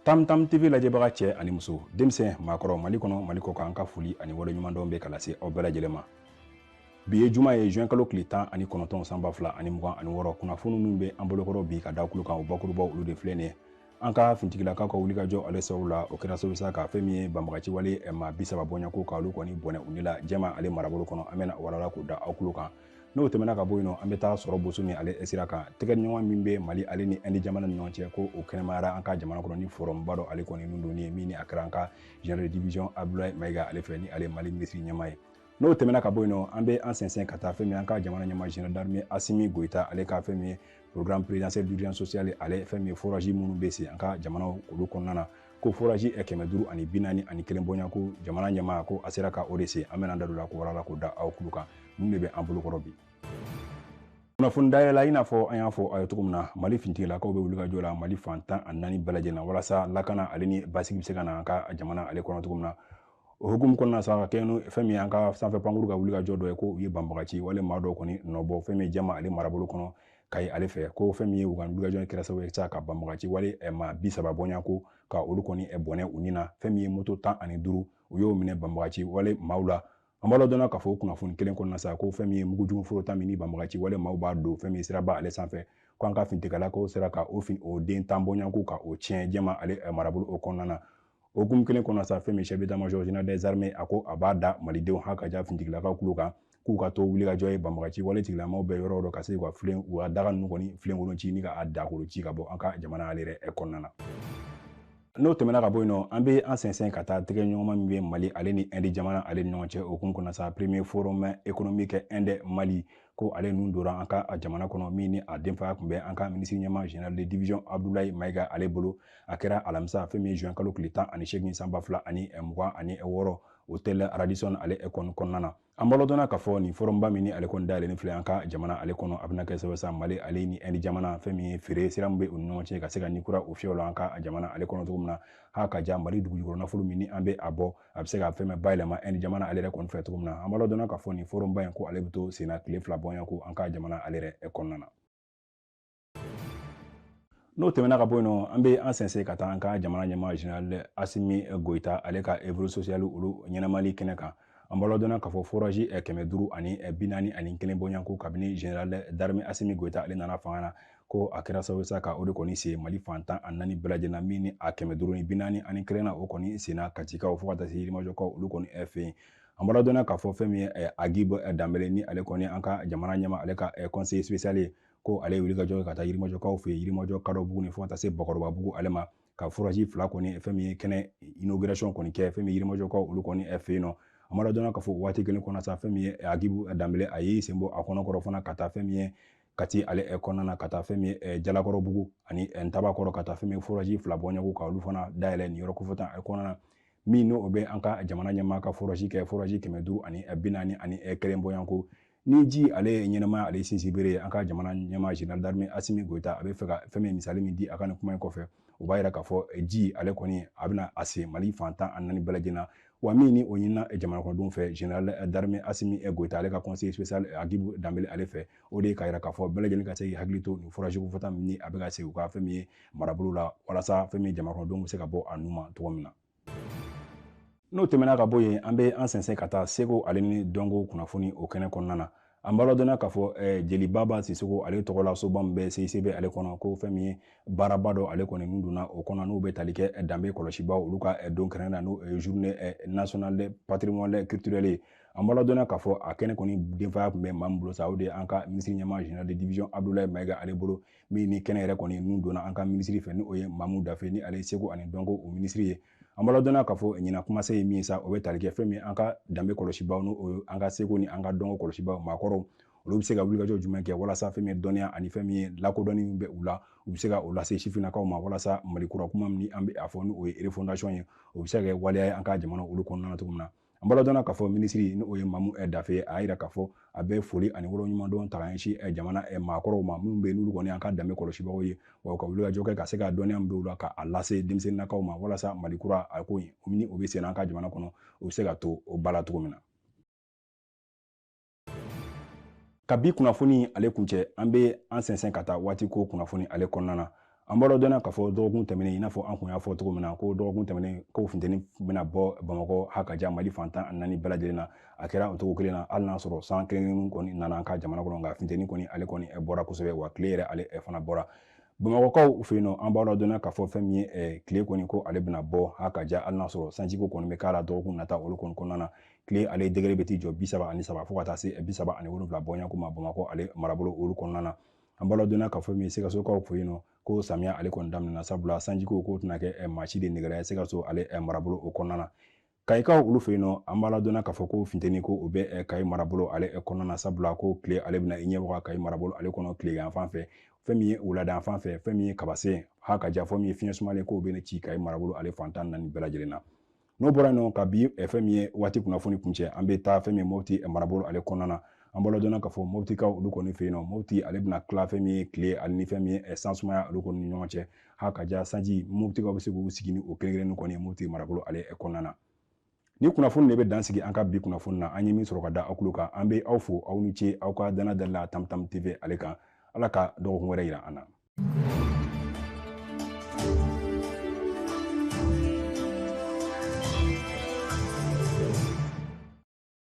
Tam Tam TV lajɛbaga cɛ ani muso, denmisɛn, maakɔrɔ, Mali kɔnɔ, Mali kɔ kan, an ka foli ani waleɲumandɔn bɛ ka lase aw bɛɛ lajɛlen ma. Bi ye juma ye, juin kalo tile 19, san 2026. Kunnafoni minnu bɛ an bolokɔrɔ bi ka da kulo kan, o bakurubaw, olu de filɛ nin ye. An ka finitigilakaw ka wulikajɔ ale sababu la, o kɛra sababu sa ka fɛn min ye banbagaci wale maa 30 bɔɲɔgɔnko ka olu kɔni bɔnɛ u ni la Jɛma ale marabolo kɔnɔ. An bɛna walala k'o da aw kulo kan. N'o tɛmɛna ka bɔ yen nɔ, an bɛ taa sɔrɔ boso ni ale sira kan. Tɛgɛdiɲɔgɔn min bɛ Mali ale ni Inde jamana ni ɲɔgɔn cɛ, ko o kɛnɛmayara an ka jamana kɔnɔ ni forumba dɔ ale kɔni nun donni ye, min ni a kɛra an ka général de division Abdoulaye Maïga ale fɛ, ni ale Mali minisiri ɲɛmaa ye. N'o tɛmɛna ka bɔ yen nɔ, an bɛ an sɛnsɛn ka taa fɛn min an ka jamana ɲɛmaa général d'armée Assimi Goïta ale ka fɛn min ye programme présidentiel d'urgence sociale ale, fɛn min ye forage minnu bɛ sen an ka jamanaw olu kɔnɔna na, ko forage 541 bɔɲɔgɔn ko jamana ɲɛmaa ko a sera ka o de sen. An bɛna da don la ko walala k'o da aw kulo kan. Ninnu de bɛ an bolokɔrɔ bi kunnafoni dayɛlɛ. I n'a fɔ an y'a fɔ aw ye cogo min na, Mali finitigilakaw bɛ wulikajɔ la Mali fan 14 bɛɛ lajɛlen na, walasa lakana ale ni basigi bɛ se ka na an ka jamana ale kɔnɔ cogo min na. O hukumu kɔnɔna sa, ka kɛ ni fɛn min ye an ka sanfɛ pankuru ka wulikajɔ dɔ ye, ko u ye banbagaci wale maa dɔw kɔni nɔbɔ fɛn min ye Jɛma ale marabolo kɔnɔ, Kayi ale fɛ, ko fɛn min ye u ka wulikajɔ kɛra sababu ye sa ka banbagaci wale maa 30 bɔɲɔgɔnko ka olu kɔni bɔnɛ u ni na. Fɛn min ye moto 15, u y'o minɛ banbagaci wale maaw la. An b'a ladɔnna k'a fɔ kunnafoni kelen kɔnɔna sa, ko fɛn min ye mugujugu foro tan min ni banbagaci wale maaw b'a don fɛn min ye siraba ale sanfɛ, ko an ka finitigilakaw sera ka o fin o den 10 bɔɲɔgɔnko ka o tiɲɛ Jɛma ale marabolo o kɔnɔna na. O hukumu kelen kɔnɔ sa, fɛn min chef d'état-major général des armées, a ko a b'a da malidenw ha ka ja finitigilakaw kulo kan, k'u ka to wulikajɔ ye banbagaci wale tigilamaw bɛɛ yɔrɔ o ka se ka filen u ka daga ninnu kɔni filenkolon ci ni ka a dakolo ci ka bɔ an ka jamana ale yɛrɛ kɔnɔna na. N'o tɛmɛna ka bɔ yen nɔ, an bɛ an sɛnsɛn ka taa tɛgɛ ɲɔgɔnma min bɛ Mali ale ni Inde jamana ale ni ɲɔgɔn cɛ. O hukumu kɔnɔ sa, premier forum économique Inde Mali, ko ale nun donna an ka jamana kɔnɔ, min ni a denfaya tun bɛ an ka minisiri ɲɛmaa général de division Abdoulaye Maïga ale bolo. A kɛra alamisa, fɛn min ye juin kalo tile 18, san 2026, hôtel Radisson ale kɔni kɔnɔna na. An b'a ladɔnna k'a fɔ nin forumba min ni ale kɔni dayɛlɛlen filɛ an ka jamana ale kɔnɔ, a bɛna kɛ sababu sa Mali ale ni Inde jamana, fɛn min ye feere sira min bɛ u ni ɲɔgɔn cɛ, ka se ka ni kura o fiyɛ la an ka jamana ale kɔnɔ cogo min na. Ha ka ja Mali dugujukɔrɔ nafolo min ni an bɛ a bɔ, a bɛ se ka fɛn bɛɛ bayɛlɛma Inde jamana ale yɛrɛ kɔni fɛ cogo min na. An b'a ladɔnna k'a fɔ nin forumba in, ko ale bɛ to senna tile 2 bɔɲɔgɔn ko an ka jamana ale yɛrɛ kɔnɔna na. N'o tɛmɛna ka bɔ yen nɔ, an bɛ an sɛnsɛn ka taa an ka jamana ɲɛmaa général Assimi Goïta ale ka œuvre sociale olu ɲɛnamali kɛnɛ kan. An b'a ladɔnna k'a fɔ forage 541 bɔɲɔgɔnko, kabini général d'armée Assimi Goïta ale nana fanga na, ko a kɛra sababu sa ka o de kɔni se Mali fan 14 bɛɛ lajɛlen na, min ni a 541 na, o kɔni senna Katikaw fo ka taa se Yirimajɔkaw olu kɔni fɛ yen. An b'a ladɔnna k'a fɔ fɛn min ye Aguib Dembélé, ni ale kɔni an ka jamana ɲɛmaa ale ka conseiller spécial ye, ko ale ye wulikajɔ kɛ ka taa Yirimajɔkaw fɛ yen, Yirimajɔ Kadɔbugu ni fo ka taa se Bakɔrɔbabugu ale ma, ka forage 2 kɔni fɛn min ye kɛnɛ inauguration kɔni kɛ fɛn min ye Yirimajɔkaw olu kɔni fɛ yen nɔ. An b'a ladɔnna k'a fɔ waati kelen kɔnɔ sa, fɛn min ye Aguib Dembélé, a y'i sen bɔ a kɔnɔ kɔrɔ fana ka taa fɛn min ye Kati ale kɔnɔna na, ka taa fɛn min ye Jalakɔrɔbugu ani Ntabakɔrɔ, ka taa fɛn min ye forage 2 bɔɲɔgɔn ka olu fana dayɛlɛ nin yɔrɔ kofɔta kɔnɔna na, min n'o bɛ an ka jamana ɲɛmaa ka forage kɛ forage 541 bɔɲɔgɔnko. Ni ji ale ye ɲɛnamaya ale sinsin bere ye, an ka jamana ɲɛmaa général d'armée Assimi Goïta a bɛ fɛ ka fɛn min misali min di a ka nin kuma in kɔfɛ, o b'a yira k'a fɔ ji ale kɔni a bɛna a se Mali fan 14 bɛɛ lajɛlen na. Wa min ni o ɲinina jamana kɔnɔdenw fɛ général d'armée Assimi Goïta ale ka conseiller spécial Aguib Dembélé ale fɛ, o de ye k'a yira k'a fɔ bɛɛ lajɛlen ka se k'i hakili to nin forage kofɔta min ni a bɛ ka se u ka fɛn min ye marabolo la, walasa fɛn min jamana kɔnɔdenw bɛ se ka bɔ a nu ma cogo min na. N'o tɛmɛna ka bɔ yen, an bɛ an sɛnsɛn ka taa seko ale ni dɔnko kunnafoni o kɛnɛ kɔnɔna na. An b'a ladɔnniya k'a fɔ Jeli Baba Sisoko ale tɔgɔla soba min bɛ CICB ale kɔnɔ, ko fɛn min ye baaraba dɔ ale kɔni nun donna o kɔnɔ, n'o bɛ tali kɛ danbe kɔlɔsibaw olu ka don kɛrɛn na, n'o ye journée nationale de patrimoine culturel ye. An b'a ladɔnniya k'a fɔ a kɛnɛ kɔni denfaya tun bɛ maa min bolo sa, o de ye an ka minisiri ɲɛmaa général de division Abdoulaye Maïga ale bolo, min ni kɛnɛ yɛrɛ kɔni nun donna an ka minisiri fɛ, ni o ye Mamu Dafe, ni ale ye seko ani dɔnko o minisiri ye. An b'a ladɔnniya k'a fɔ ɲinan kumase ye min ye sa, o bɛ tali kɛ fɛn min an ka danbe kɔlɔsibaw, n'o ye an ka seko ni an ka dɔnko kɔlɔsibaw maakɔrɔw, olu bɛ se ka wulikajɔ jumɛn kɛ walasa fɛn min ye dɔnniya ani fɛn min ye lakodɔnni min bɛ u la, u bɛ se ka o lase sifinnakaw ma, walasa Mali kura kuma min ni an bɛ a fɔ, ni o ye refondation ye, o bɛ se ka kɛ waleya ye an ka jamana olu kɔnɔna na cogo min na. An b'a ladɔnniya k'a fɔ minisiri, ni o ye Mamu Dafe ye, a y'a yira k'a fɔ a bɛ foli ani waleɲumandɔn ta ka ɲɛsin jamana maakɔrɔw ma minnu bɛ yen, n'olu kɔni an ka danbe kɔlɔsibagaw ye, wa u ka wulikajɔ kɛ ka se ka dɔnniya min bɛ u la ka a lase denmisɛnninnakaw ma, walasa Mali kura a ko in ni o bɛ sen an ka jamana kɔnɔ, o bɛ se ka to o ba la cogo min na. Ka bi kunnafoni ale kuncɛ, an bɛ an sɛnsɛn ka taa waati ko kunnafoni ale kɔnɔna na. An b'a ladɔnniya k'a fɔ dɔgɔkun tɛmɛnen, i n'a fɔ an kun y'a fɔ cogo min na, ko dɔgɔkun tɛmɛnen ko funteni bɛna bɔ Bamakɔ ha ka ja Mali fan 14 bɛɛ lajɛlen na. A kɛra o cogo kelen na, hali n'a sɔrɔ san kelen kɔni nana an ka jamana kɔnɔ, nka funteni kɔni ale kɔni bɔra kosɛbɛ, wa tile yɛrɛ ale fana bɔra Bamakɔkaw fɛ yen nɔ. An b'a ladɔnniya k'a fɔ fɛn min ye tile kɔni ko ale bɛna bɔ ha ka ja, hali n'a sɔrɔ sanjiko kɔni bɛ k'a la dɔgɔkun nata olu kɔni kɔnɔna na. Tile ale degré bɛ t'i jɔ 33 fo ka taa se 37 bɔɲɔgɔnko ma Bamakɔ ale marabolo olu kɔnɔna na. An b'a ladɔnniya k'a fɔ min ye Sikasokaw fɛ yen nɔ, ko samiya ale kɔni daminɛna, sabula sanjiko k'o tɛna kɛ maa si de negela ye Sikaso ale marabolo o kɔnɔna na. Kayikaw olu fɛ yen nɔ, an b'a ladɔnniya k'a fɔ ko funteni ko o bɛ Kayi marabolo ale kɔnɔna na, sabula ko tile ale bɛna i ɲɛ waga Kayi marabolo ale kɔnɔ tile yan fan fɛ, fɛn min ye wulada fan fɛ, fɛn min ye kabasen ha ka ja, fɛn min ye fiɲɛ sumalen k'o bɛ ci Kayi marabolo ale fan 14 bɛɛ lajɛlen na. N'o bɔra yen nɔ, ka bi fɛn min ye waati kunnafoni kuncɛ, an bɛ taa fɛn min ye Mopti marabolo ale kɔnɔna na. An b'a ladɔnniya k'a fɔ Moptikaw olu kɔni fɛ yen nɔ, Mopti ale bɛna tila fɛn min ye tile ale ni fɛn min ye sansumaya olu kɔni ni ɲɔgɔn cɛ ha ka ja. Sanji, Moptikaw bɛ se k'u sigi ni o kelen kelennin kɔni ye Mopti marabolo ale kɔnɔna na. Ni kunnafoni de bɛ dan sigi an ka bi kunnafoni na, an ye min sɔrɔ ka da aw tulo kan. An bɛ aw fo, aw ni ce aw ka danaya dali la Tamtam TV ale kan. Ala ka dɔgɔkun wɛrɛ yira an na.